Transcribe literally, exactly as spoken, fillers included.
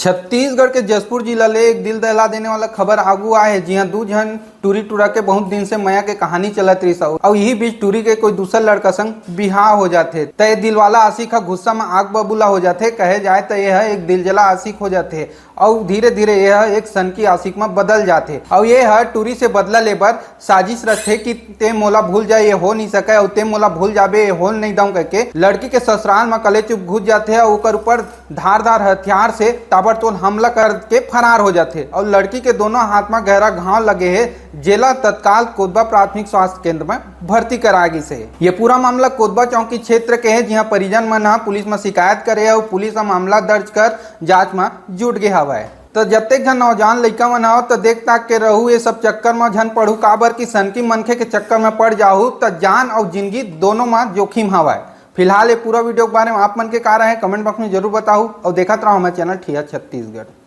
छत्तीसगढ़ के जशपुर जिला ले एक दिल दहला देने वाला खबर आगू आए हे, जिहां दू झन टूरी टूरा के बहुत दिन से मया के कहानी चलत रहिस अउ, अउ इही बीच टूरी के कोई दूसर लड़का संग बिहाव हो जाथे। त ये दिलवाला आशिक ह गुस्सा म आग बबूला हो जाथे। कहे जाए त ये ह एक दिलजला आशिक हो जाथे अउ धीरे धीरे ये ह एक सनकी आशिक म बदल जाथे अउ ये ह टूरी से बदला लेबर साजिश रचथे कि ते मोला भूल जा, ये हो नहीं सके, अउ ते मोला भूल जाबे, ये होन नहीं दऊं कहिके लड़की के ससुराल म कलेचुप घुस जाथे अउ ओकर ऊपर धारदार हथियार से ताबड़तोड़ हमला करके फरार हो जाथे अउ लड़की के दोनों हाथ म गहरा घाव लगे हे, जेला तत्काल कोतबा प्राथमिक स्वास्थ्य केंद्र म भर्ती कराए गिस हे। ये पूरा मामला कोतबा चौकी क्षेत्र के हे, जिहां परिजन मन ह पुलिस म शिकायत करे अउ पुलिस ह मामला दर्ज कर जांच म जुट गे हवय। त जतेक झन नौजवान लइका मन हव, त देख ताक के रहू, ये सब चक्कर म झन पड़हू, काबर कि सनकी मनखे के चक्कर म पड़ जाहू, त जान अउ जिंदगी दोनों म जोखिम हवय। फिलहाल ये पूरा वीडियो के बारे म आप मन के का राय हे, comment box म जरूर बताहू अउ देखत रहू हमर चैनल ठिया छत्तीसगढ़।